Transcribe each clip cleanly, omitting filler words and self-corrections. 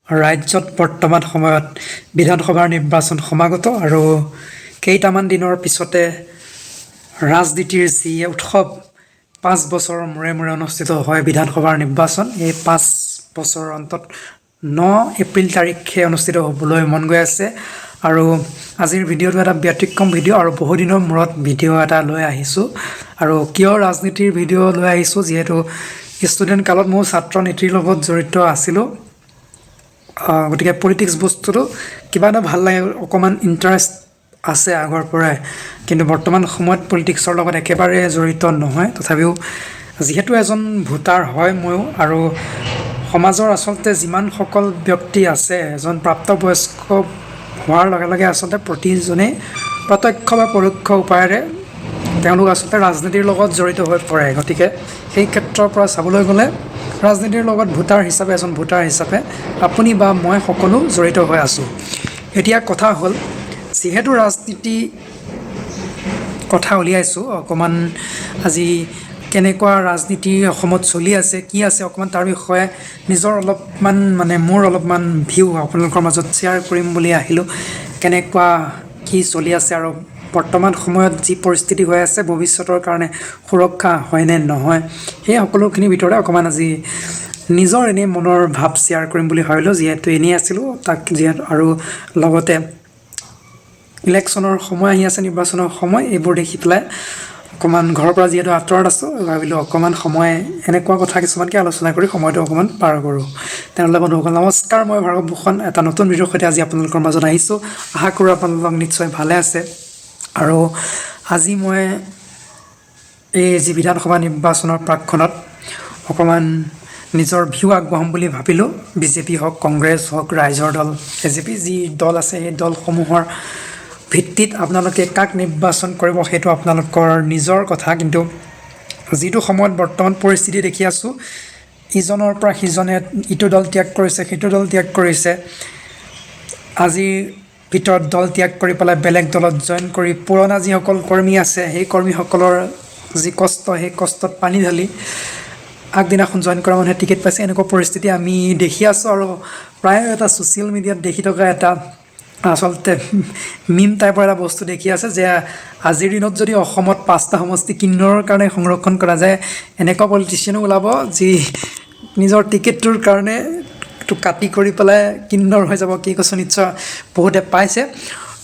ৰাজ্যত বৰ্তমান সময়ত বিধানসভাৰ নিৰ্বাচন সমাগত আৰু কেইটামান দিনৰ পিছতে ৰাজনীতিৰ যি উৎসৱ, 5 বছৰৰ মূৰে মূৰে অনুষ্ঠিত হয় বিধানসভাৰ নিৰ্বাচন। এই 5 বছৰৰ অন্তত 9 এপ্ৰিল তাৰিখে অনুষ্ঠিত হ'বলৈ মন গৈ আছে। আৰু আজিৰ ভিডিঅ'টো এটা ব্যতিক্ৰম ভিডিঅ' আৰু বহুদিনৰ মূৰত ভিডিঅ' এটা লৈ আহিছোঁ। আৰু কিয় ৰাজনীতিৰ ভিডিঅ' লৈ আহিছোঁ? যিহেতু ষ্টুডেণ্ট কালত ময়ো ছাত্ৰ নীতিৰ লগত জড়িত আছিলোঁ, গতিকে পলিটিক্স বস্তুটো কিবা এটা ভাল লাগে, অকণমান ইণ্টাৰেষ্ট আছে আগৰ পৰাই। কিন্তু বৰ্তমান সময়ত পলিটিক্সৰ লগত একেবাৰে জড়িত নহয়। তথাপিও যিহেতু এজন ভোটাৰ হয় ময়ো আৰু সমাজৰ আচলতে যিমানসকল ব্যক্তি আছে, এজন প্ৰাপ্তবয়স্ক হোৱাৰ লগে লগে আচলতে প্ৰতিজনেই প্ৰত্যক্ষ বা পৰোক্ষ উপায়েৰে তেওঁলোক আচলতে ৰাজনীতিৰ লগত জড়িত হৈ পৰে। গতিকে সেই ক্ষেত্ৰৰ পৰা চাবলৈ গ'লে ৰাজনীতিৰ লগত ভোটাৰ হিচাপে, এজন ভোটাৰ হিচাপে আপুনি বা মই সকলো জড়িত হৈ আছোঁ। এতিয়া কথা হ'ল, যিহেতু ৰাজনীতি কথা উলিয়াইছোঁ, অকণমান আজি কেনেকুৱা ৰাজনীতি অসমত চলি আছে, কি আছে, অকণমান তাৰ বিষয়ে নিজৰ অলপমান মানে মোৰ অলপমান ভিউ আপোনালোকৰ মাজত শ্বেয়াৰ কৰিম বুলি আহিলোঁ। কেনেকুৱা কি চলি আছে আৰু বৰ্তমান সময়ত যি পৰিস্থিতি হৈ আছে, ভৱিষ্যতৰ কাৰণে সুৰক্ষা হয়নে নহয়, সেই সকলোখিনিৰ ভিতৰতে অকণমান আজি নিজৰ এনেই মনৰ ভাৱ শ্বেয়াৰ কৰিম বুলি ভাবিলোঁ, যিহেতু এনেই আছিলোঁ তাক যিহেতু। আৰু লগতে ইলেকশ্যনৰ সময় আহি আছে, নিৰ্বাচনৰ সময়, এইবোৰ দেখি পেলাই অকণমান ঘৰৰ পৰা যিহেতু আঁতৰত আছোঁ, ভাবিলোঁ অকণমান সময় এনেকুৱা কথা কিছুমানকে আলোচনা কৰি সময়টো অকণমান পাৰ কৰোঁ। তেনেহ'লে বন্ধুসকল, নমস্কাৰ। মই ভাৰ্গৱ ভূষণ, এটা নতুন ভিডিঅ'ৰ সৈতে আজি আপোনালোকৰ মাজত আহিছোঁ। আশা কৰোঁ আপোনালোক নিশ্চয় ভালে আছে। আৰু আজি মই এই যি বিধানসভা নিৰ্বাচনৰ প্ৰাকক্ষণত অকণমান নিজৰ ভিউ আগবঢ়াম বুলি ভাবিলোঁ। বিজেপি হওক, কংগ্ৰেছ হওক, ৰাইজৰ দল, এজেপি, যি দল আছে, সেই দলসমূহৰ ভিত্তিত আপোনালোকে কাক নিৰ্বাচন কৰিব সেইটো আপোনালোকৰ নিজৰ কথা। কিন্তু যিটো সময়ত বৰ্তমান পৰিস্থিতি দেখি আছোঁ, ইজনৰ পৰা সিজনে ইটো দল ত্যাগ কৰিছে, সিটো দল ত্যাগ কৰিছে, আজিৰ ভিতৰত দল ত্যাগ কৰি পেলাই বেলেগ দলত জইন কৰি পুৰণা যিসকল কৰ্মী আছে, সেই কৰ্মীসকলৰ যি কষ্ট, সেই কষ্টত পানী ঢালি আগদিনাখন জইন কৰা মানুহে টিকেট পাইছে। এনেকুৱা পৰিস্থিতি আমি দেখি আছোঁ। আৰু প্ৰায় এটা ছ'চিয়েল মিডিয়াত দেখি থকা এটা আচলতে মিম টাইপৰ এটা বস্তু দেখি আছে যে আজিৰ দিনত যদি অসমত পাঁচটা সমষ্টি কিন্নৰৰ কাৰণে সংৰক্ষণ কৰা যায়, এনেকুৱা পলিটিচিয়ানো ওলাব যি নিজৰ টিকেটটোৰ কাৰণে টো কাটি কৰি পেলাই কিন্নৰ হৈ যাব। কি কৈছোঁ নিশ্চয় বহুতে পাইছে।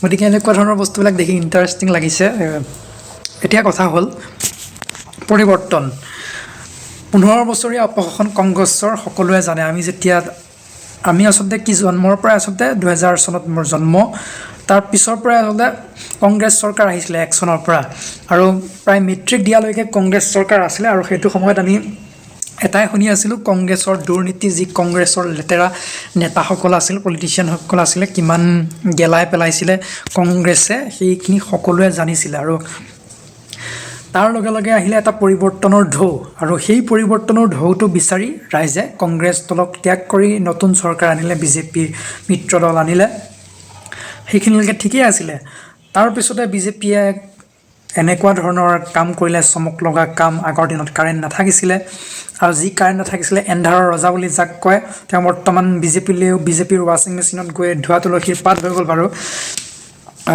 গতিকে এনেকুৱা ধৰণৰ বস্তুবিলাক দেখি ইণ্টাৰেষ্টিং লাগিছে। এতিয়া কথা হ'ল পৰিৱৰ্তন। 15 বছৰীয়া অপশাসন কংগ্ৰেছৰ সকলোৱে জানে। আমি যেতিয়া আমি আচলতে কি জন্মৰ পৰাই, আচলতে 2000 চনত মোৰ জন্ম, তাৰ পিছৰ পৰাই আচলতে কংগ্ৰেছ চৰকাৰ আহিছিলে 1 চনৰ পৰা আৰু প্ৰায় মেট্ৰিক দিয়ালৈকে কংগ্ৰেছ চৰকাৰ আছিলে। আৰু সেইটো সময়ত আমি এটাই শুনি আছিলোঁ, কংগ্ৰেছৰ দুৰ্নীতি, যি কংগ্ৰেছৰ লেতেৰা নেতাসকল আছিল, পলিটিচিয়ানসকল আছিলে, কিমান গেলাই পেলাইছিলে কংগ্ৰেছে, সেইখিনি সকলোৱে জানিছিলে। আৰু তাৰ লগে লগে আহিলে এটা পৰিৱৰ্তনৰ ঢৌ। আৰু সেই পৰিৱৰ্তনৰ ঢৌটো বিচাৰি ৰাইজে কংগ্ৰেছ দলক ত্যাগ কৰি নতুন চৰকাৰ আনিলে, বিজেপিৰ মিত্ৰ দল আনিলে। সেইখিনিলৈকে ঠিকেই আছিলে। তাৰপিছতে বিজেপিয়ে এনেকুৱা ধৰণৰ কাম কৰিলে, চমক লগা কাম। আগৰ দিনত কাৰেণ্ট নাথাকিছিলে আৰু যি কাৰেণ্ট নাথাকিছিলে, এন্ধাৰৰ ৰজা বুলি যাক কয়, তেওঁ বৰ্তমান বিজেপিলৈও বিজেপিৰ ৱাশ্বিং মেচিনত গৈ ধোৱা তুলসীৰ পাত হৈ গ'ল বাৰু।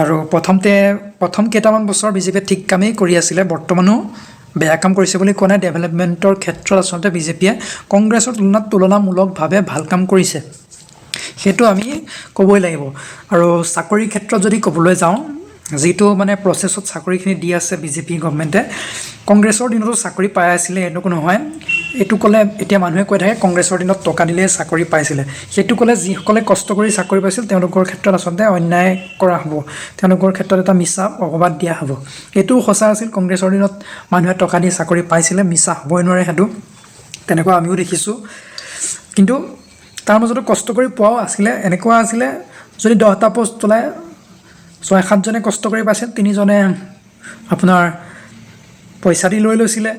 আৰু প্ৰথমতে প্ৰথম কেইটামান বছৰ বিজেপিয়ে ঠিক কামেই কৰি আছিলে। বৰ্তমানো বেয়া কাম কৰিছে বুলি কোৱা নাই। ডেভেলপমেণ্টৰ ক্ষেত্ৰত আচলতে বিজেপিয়ে কংগ্ৰেছৰ তুলনাত তুলনামূলকভাৱে ভাল কাম কৰিছে, সেইটো আমি ক'বই লাগিব। আৰু চাকৰিৰ ক্ষেত্ৰত যদি ক'বলৈ যাওঁ, যিটো মানে প্ৰচেছত চাকৰিখিনি দি আছে বিজেপি গভমেণ্টে, কংগ্ৰেছৰ দিনতো চাকৰি পাই আছিলে, এনেকুৱা নহয়। এইটো ক'লে এতিয়া মানুহে কৈ থাকে কংগ্ৰেছৰ দিনত টকা দিলেই চাকৰি পাইছিলে। সেইটো ক'লে যিসকলে কষ্ট কৰি চাকৰি পাইছিল, তেওঁলোকৰ ক্ষেত্ৰত আচলতে অন্যায় কৰা হ'ব, তেওঁলোকৰ ক্ষেত্ৰত এটা মিছা অপবাদ দিয়া হ'ব। এইটোও সঁচা আছিল, কংগ্ৰেছৰ দিনত মানুহে টকা দি চাকৰি পাইছিলে, মিছা হ'বই নোৱাৰে সেইটো। তেনেকুৱা আমিও দেখিছোঁ। কিন্তু তাৰ মাজতো কষ্ট কৰি পোৱাও আছিলে। এনেকুৱা আছিলে, যদি 10টা পষ্ট ওলায়, ছয় সাতজনে কষ্ট কৰি পাইছিল, তিনিজনে আপোনাৰ পইচা দি লৈ লৈছিলে।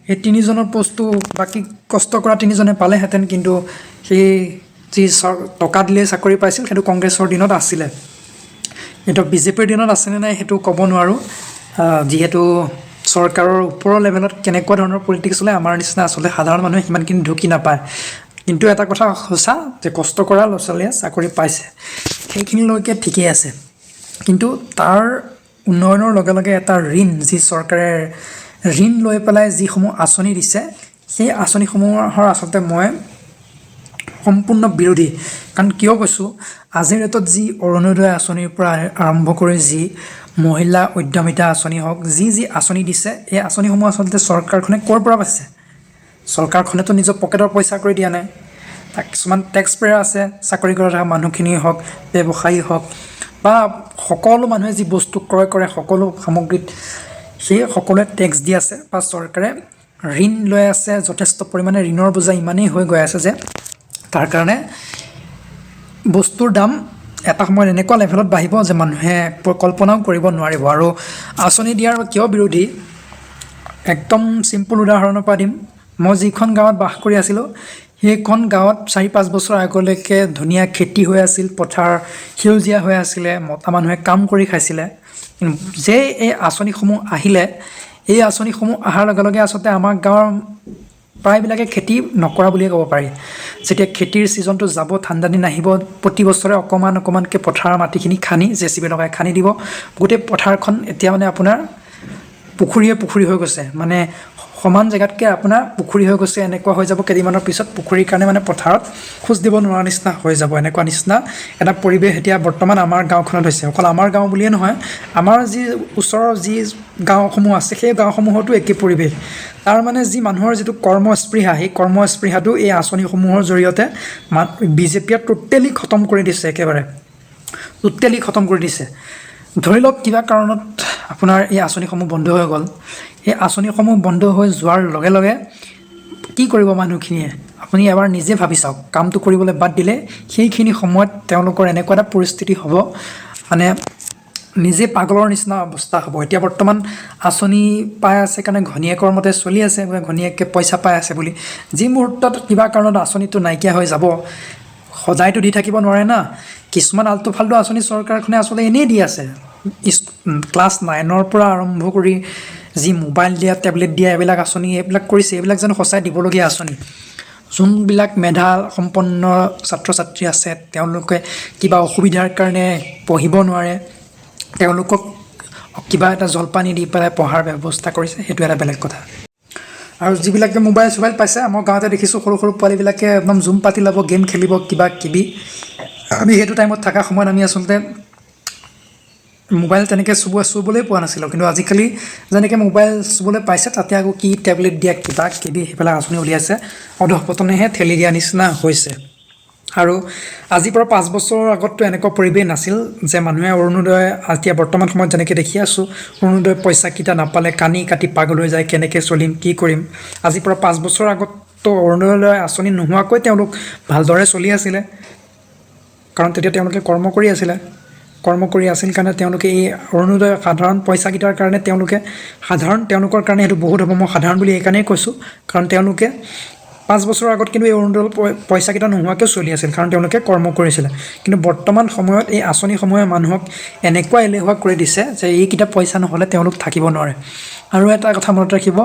সেই তিনিজনৰ পষ্টটো বাকী কষ্ট কৰা তিনিজনে পালেহেঁতেন। কিন্তু সেই যি টকা দিলেই চাকৰি পাইছিল, সেইটো কংগ্ৰেছৰ দিনত আছিলে। কিন্তু বিজেপিৰ দিনত আছেনে নাই সেইটো ক'ব নোৱাৰোঁ, যিহেতু চৰকাৰৰ ওপৰৰ লেভেলত কেনেকুৱা ধৰণৰ পলিটিক্স ওলায়, আমাৰ নিচিনা আচলতে সাধাৰণ মানুহে সিমানখিনি ঢুকি নাপায়। কিন্তু কিন্তু এটা কথা সঁচা যে কষ্ট কৰা ল'ৰা ছোৱালীয়ে চাকৰি পাইছে, সেইখিনিলৈকে ঠিকেই আছে। কিন্তু তাৰ উন্নয়নৰ লগে লগে এটা ঋণ, যি চৰকাৰে ঋণ লৈ পেলাই যিসমূহ আঁচনি দিছে, সেই আঁচনিসমূহৰ আচলতে মই সম্পূৰ্ণ বিৰোধী। কাৰণ কিয় কৈছোঁ, আজিৰ ডেটত যি অৰুণোদয় আঁচনিৰ পৰা আৰম্ভ কৰি যি মহিলা উদ্যমিতা আঁচনি হওক, যি যি আঁচনি দিছে, এই আঁচনিসমূহ আচলতে চৰকাৰখনে ক'ৰ পৰা পাইছে? চৰকাৰখনেতো নিজৰ পকেটৰ পইচা কৰি দিয়া নাই। তাত কিছুমান টেক্স পেয়াৰ আছে, চাকৰি কৰা থকা মানুহখিনিয়ে হওক, ব্যৱসায়ী হওক, বা সকলো মানুহে যি বস্তু ক্ৰয় কৰে সকলো সামগ্ৰীত সেই সকলোৱে টেক্স দি আছে, বা চৰকাৰে ঋণ লৈ আছে যথেষ্ট পৰিমাণে। ঋণৰ বোজা ইমানেই হৈ গৈ আছে যে তাৰ কাৰণে বস্তুৰ দাম এটা সময়ত এনেকুৱা লেভেলত বাঢ়িব যে মানুহে কল্পনাও কৰিব নোৱাৰিব। আৰু আঁচনি দিয়াৰ কিয় বিৰোধী, একদম চিম্পুল উদাহৰণৰ পৰা দিম। মই যিখন গাঁৱত বাস কৰি আছিলোঁ, সেইখন গাঁৱত 4-5 বছৰ আগলৈকে ধুনীয়া খেতি হৈ আছিল, পথাৰ সেউজীয়া হৈ আছিলে, মতা মানুহে কাম কৰি খাইছিলে। যে এই আঁচনিসমূহ আহিলে, এই আঁচনিসমূহ অহাৰ লগে লগে আচলতে আমাৰ গাঁৱৰ প্ৰায়বিলাকে খেতি নকৰা বুলিয়ে ক'ব পাৰি। যেতিয়া খেতিৰ ছিজনটো যাব, ঠাণ্ডা দিন আহিব, প্ৰতি বছৰে অকণমান অকণমানকৈ পথাৰৰ মাটিখিনি খান্দি জেচিবি লগাই খান্দি দিব। গোটেই পথাৰখন এতিয়া মানে আপোনাৰ পুখুৰীয়ে পুখুৰী হৈ গৈছে, মানে সমান জেগাতকৈ আপোনাৰ পুখুৰী হৈ গৈছে। এনেকুৱা হৈ যাব কেইদিনমানৰ পিছত পুখুৰীৰ কাৰণে মানে পথাৰত খোজ দিব নোৱাৰা নিচিনা হৈ যাব। এনেকুৱা নিচিনা এটা পৰিৱেশ এতিয়া বৰ্তমান আমাৰ গাঁওখনত হৈছে। অকল আমাৰ গাঁও বুলিয়ে নহয়, আমাৰ যি ওচৰৰ যি গাঁওসমূহ আছে, সেই গাঁওসমূহতো একেই পৰিৱেশ। তাৰ মানে যি মানুহৰ যিটো কৰ্মস্পৃহা, সেই কৰ্মস্পৃহাটো এই আঁচনিসমূহৰ জৰিয়তে বিজেপিয়ে টোটেলি খতম কৰি দিছে, একেবাৰে টোটেলি খতম কৰি দিছে। ধৰি লওক কিবা কাৰণত আপোনাৰ এই আঁচনিসমূহ বন্ধ হৈ গ'ল। এই আঁচনিসমূহ বন্ধ হৈ যোৱাৰ লগে লগে কি কৰিব মানুহখিনিয়ে, আপুনি এবাৰ নিজে ভাবি চাওক। কামটো কৰিবলৈ বাদ দিলে সেইখিনি সময়ত তেওঁলোকৰ এনেকুৱা এটা পৰিস্থিতি হ'ব, মানে নিজে পাগলৰ নিচিনা অৱস্থা হ'ব। এতিয়া বৰ্তমান আঁচনি পাই আছে কাৰণে ঘৈণীয়েকৰ মতে চলি আছে, ঘৈণীয়েকে পইচা পাই আছে বুলি। যি মুহূৰ্তত কিবা কাৰণত আঁচনিটো নাইকিয়া হৈ যাব, সদায়তো দি থাকিব নোৱাৰে না। কিছুমান আল্টু ফাল্টু আঁচনি চৰকাৰখনে আচলতে এনেই দি আছে। ক্লাছ 9ৰ পৰা আৰম্ভ কৰি যি মোবাইল দিয়া, টেবলেট দিয়া, এইবিলাক আঁচনি এইবিলাক কৰিছে, এইবিলাক জানো সঁচাই দিবলগীয়া আঁচনি? যোনবিলাক মেধা সম্পন্ন ছাত্ৰ ছাত্ৰী আছে, তেওঁলোকে কিবা অসুবিধাৰ কাৰণে পঢ়িব নোৱাৰে, তেওঁলোকক কিবা এটা জলপানী দি পেলাই পঢ়াৰ ব্যৱস্থা কৰিছে, সেইটো এটা বেলেগ কথা। আৰু যিবিলাকে মোবাইল চোবাইল পাইছে, আমাৰ গাঁৱতে দেখিছোঁ সৰু সৰু পোৱালিবিলাকে একদম জুম পাতি ল'ব, গেম খেলিব কিবা কিবি। আমি সেইটো টাইমত থকা সময়ত আমি আচলতে মোবাইল তেনেকৈ চুবলৈ পোৱা নাছিলোঁ। কিন্তু আজিকালি যেনেকৈ মোবাইল চুবলৈ পাইছে, তাতে আকৌ কি টেবলেট দিয়া, কিবা কিবি সেইবিলাক আঁচনি উলিয়াইছে, অধঃপতনেহে ঠেলি দিয়া নিচিনা হৈছে। আৰু আজিৰ পৰা 5 বছৰৰ আগততো এনেকুৱা পৰিৱেশ নাছিল যে মানুহে অৰুণোদয়, এতিয়া বৰ্তমান সময়ত যেনেকৈ দেখি আছোঁ, অৰুণোদয় পইচাকেইটা নাপালে কানি কাটি পাগল হৈ যায়, কেনেকৈ চলিম, কি কৰিম। আজিৰ পৰা 5 বছৰৰ আগততো অৰুণোদয় আঁচনি নোহোৱাকৈ তেওঁলোক ভালদৰে চলি আছিলে, কাৰণ তেতিয়া তেওঁলোকে কৰ্ম কৰি আছিলে। কৰ্ম কৰি আছিল কাৰণে তেওঁলোকে এই অৰুণোদয় সাধাৰণ পইচাকেইটাৰ কাৰণে তেওঁলোকে সাধাৰণ, তেওঁলোকৰ কাৰণে সেইটো বহুত হ'ব। মই সাধাৰণ বুলি এইকাৰণেই কৈছোঁ, কাৰণ তেওঁলোকে 5 বছৰৰ আগত কিন্তু এই অৰুণোদয় পইচাকেইটা নোহোৱাকৈও চলি আছিল, কাৰণ তেওঁলোকে কৰ্ম কৰিছিলে। কিন্তু বৰ্তমান সময়ত এই আঁচনিসমূহে মানুহক এনেকুৱা এলেহুৱা কৰি দিছে যে এইকেইটা পইচা নহ'লে তেওঁলোক থাকিব নোৱাৰে। আৰু এটা কথা মনত ৰাখিব,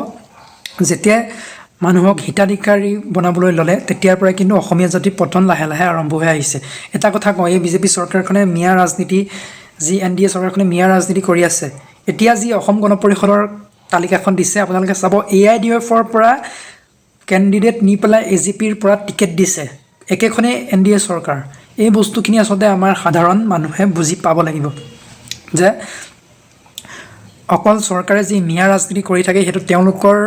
যেতিয়াই মানুহক হিতাধিকাৰী বনাবলৈ ল'লে, তেতিয়াৰ পৰাই কিন্তু অসমীয়া জাতিৰ পতন লাহে লাহে আৰম্ভ হৈ আহিছে। এটা কথা কওঁ, এই বিজেপি চৰকাৰখনে মিঞা ৰাজনীতি, যি এনডিএ চৰকাৰখনে মিঞা ৰাজনীতি কৰি আছে। এতিয়া যি অসম গণ পৰিষদৰ তালিকাখন দিছে, আপোনালোকে চাব, এআইডিএফৰ পৰা কেণ্ডিডেট নি পেলাই এজিপিৰ পৰা টিকেট দিছে, একেখনেই এনডিএ চৰকাৰ। এই বস্তুখিনি আচলতে আমাৰ সাধাৰণ মানুহে বুজি পাব লাগিব যে অকল চৰকাৰে যি মিঞা ৰাজনীতি কৰি থাকে, সেইটো তেওঁলোকৰ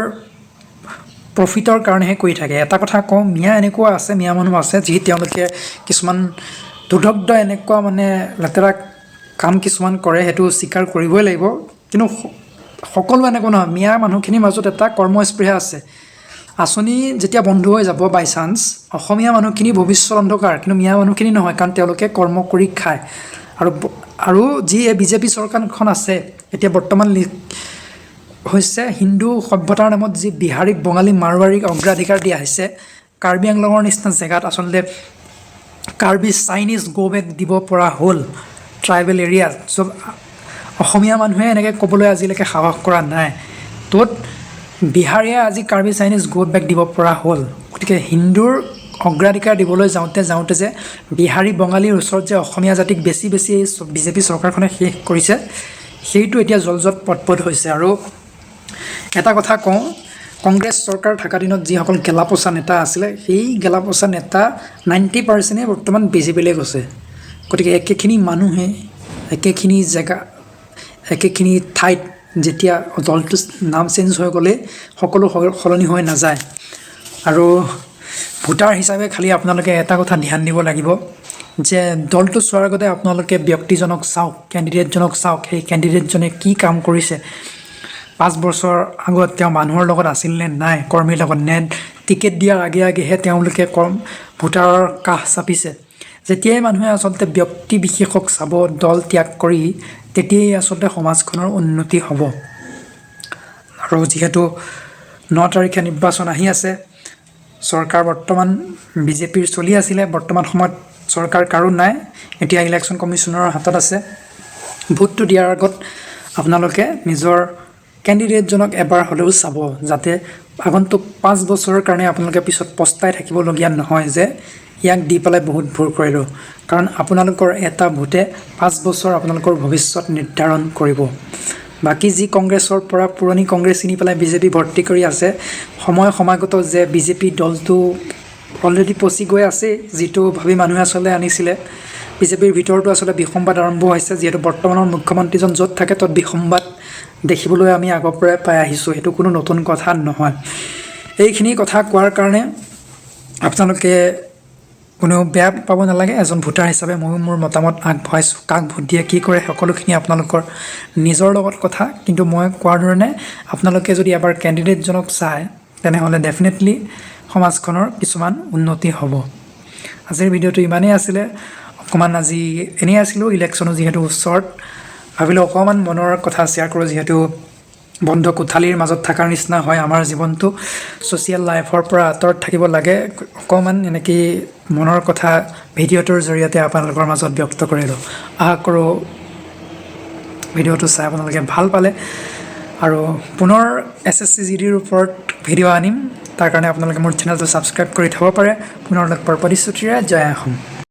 প্ৰফিটৰ কাৰণেহে কৰি থাকে। এটা কথা কওঁ, মিঞা এনেকুৱা আছে, মিঞা মানুহ আছে যি তেওঁলোকে কিছুমান দুৰ্ধৰ্ষ এনেকুৱা মানে লেতেৰা কাম কিছুমান কৰে, সেইটো স্বীকাৰ কৰিবই লাগিব। কিন্তু সকলো এনেকুৱা নহয়। মিঞা মানুহখিনিৰ মাজত এটা কৰ্মস্পৃহা আছে। আঁচনি যেতিয়া বন্ধ হৈ যাব বাই চান্স, অসমীয়া মানুহখিনি ভৱিষ্যত অন্ধকাৰ, কিন্তু মিঞা মানুহখিনি নহয়, কাৰণ তেওঁলোকে কৰ্ম কৰি খায়। আৰু যি এই বিজেপি চৰকাৰখন আছে এতিয়া বৰ্তমান, হৈছে হিন্দু সভ্যতাৰ নামত যি বিহাৰীক, বঙালী, মাৰোৱাৰীক অগ্ৰাধিকাৰ দিয়া হৈছে, কাৰ্বি আংলঙৰ নিচিনা জেগাত আচলতে কাৰ্বি চাইনিজ গ' বেক দিব পৰা হ'ল। ট্ৰাইবেল এৰিয়াত চব অসমীয়া মানুহে এনেকৈ ক'বলৈ আজিলৈকে সাহস কৰা নাই, ত'ত বিহাৰীয়ে আজি কাৰ্বি চাইনিজ গ' বেক দিব পৰা হ'ল। গতিকে হিন্দুৰ অগ্ৰাধিকাৰ দিবলৈ যাওঁতে যাওঁতে যে বিহাৰী বঙালীৰ ওচৰত যে অসমীয়া জাতিক বেছি বেছি বিজেপি চৰকাৰখনে শেষ কৰিছে, সেইটো এতিয়া জলজল পটপট হৈছে। আৰু এটা কথা কওঁ, কংগ্ৰেছ চৰকাৰ থকা দিনত যিসকল গেলা পচা নেতা আছিলে, সেই গেলা পচা নেতা 90%-েই বৰ্তমান বিজেপিলৈ গৈছে। গতিকে একেখিনি মানুহে একেখিনি জেগা, একেখিনি ঠাইত যেতিয়া দলটো নাম চেঞ্জ হৈ গ'লে সকলো সলনি হৈ নাযায়। আৰু ভোটাৰ হিচাপে খালি আপোনালোকে এটা কথা ধ্যান দিব লাগিব যে দলটো চোৱাৰ আগতে আপোনালোকে ব্যক্তিজনক চাওক, কেণ্ডিডেটজনক চাওক, সেই কেণ্ডিডেটজনে কি কাম কৰিছে, 5 বছৰ আগত তেওঁ মানুহৰ লগত আছিল নে নাই, কৰ্মীৰ লগত নে টিকেট দিয়াৰ আগে আগেহে তেওঁলোকে কৰ্ম ভোটাৰৰ কাষ চাপিছে। যেতিয়াই মানুহে আচলতে ব্যক্তি বিশেষক চাব দল ত্যাগ কৰি, তেতিয়াই আচলতে সমাজখনৰ উন্নতি হ'ব। আৰু যিহেতু 9 তাৰিখে নিৰ্বাচন আহি আছে, চৰকাৰ বৰ্তমান বিজেপিৰ চলি আছিলে, বৰ্তমান সময়ত চৰকাৰ কাৰো নাই, এতিয়া ইলেকশ্যন কমিশ্যনৰ হাতত আছে। ভোটটো দিয়াৰ আগত আপোনালোকে নিজৰ কেণ্ডিডেটজনক এবাৰ হ'লেও চাব, যাতে আগন্তুক 5 বছৰৰ কাৰণে আপোনালোকে পিছত পস্তাই থাকিবলগীয়া নহয় যে ইয়াক দি পেলাই বহুত ভুল কৰিলোঁ। কাৰণ আপোনালোকৰ এটা ভোটে 5 বছৰ আপোনালোকৰ ভৱিষ্যত নিৰ্ধাৰণ কৰিব। বাকী যি কংগ্ৰেছৰ পৰা পুৰণি কংগ্ৰেছ কিনি পেলাই বিজেপি ভৰ্তি কৰি আছে, সময় সমাগত যে বিজেপি দলটো অলৰেডি পচি গৈ আছেই, যিটো ভাবি মানুহে আচলতে আনিছিলে। বিজেপিৰ ভিতৰতো আচলতে বিসম্বাদ আৰম্ভ হৈছে, যিহেতু বৰ্তমানৰ মুখ্যমন্ত্ৰীজন য'ত থাকে ত'ত বিসম্বাদ দেখিবলৈ আমি আগৰ পৰাই পাই আহিছোঁ, সেইটো কোনো নতুন কথা নহয়। এইখিনি কথা কোৱাৰ কাৰণে আপোনালোকে কোনেও বেয়া পাব নালাগে। এজন ভোটাৰ হিচাপে ময়ো মোৰ মতামত আগবঢ়াইছোঁ। কাক ভোট দিয়ে, কি কৰে, সকলোখিনি আপোনালোকৰ নিজৰ লগত কথা। কিন্তু মই কোৱাৰ ধৰণে আপোনালোকে যদি এবাৰ কেণ্ডিডেটজনক চায়, তেনেহ'লে ডেফিনেটলি সমাজখনৰ কিছুমান উন্নতি হ'ব। আজিৰ ভিডিঅ'টো ইমানেই আছিলে। অকণমান আজি এনেই আছিলোঁ, ইলেকশ্যনো যিহেতু ওচৰত, ভাবিলোঁ অকণমান মনৰ কথা শ্বেয়াৰ কৰোঁ। যিহেতু বন্ধ কোঠালিৰ মাজত থকাৰ নিচিনা হয় আমাৰ জীৱনটো, ছ'চিয়েল লাইফৰ পৰা আঁতৰত থাকিব লাগে, অকণমান এনেকেই মনৰ কথা ভিডিঅ'টোৰ জৰিয়তে আপোনালোকৰ মাজত ব্যক্ত কৰিলোঁ। আশা কৰোঁ ভিডিঅ'টো চাই আপোনালোকে ভাল পালে। আৰু পুনৰ এছএছচি জিডিৰ ওপৰত ভিডিঅ' আনিম, তাৰ কাৰণে আপোনালোকে মোৰ চেনেলটো ছাবস্ক্ৰাইব কৰি থ'ব পাৰে। পুনৰ লগ পোৱাৰ প্ৰতিশ্ৰুতিৰে, জয় অসম।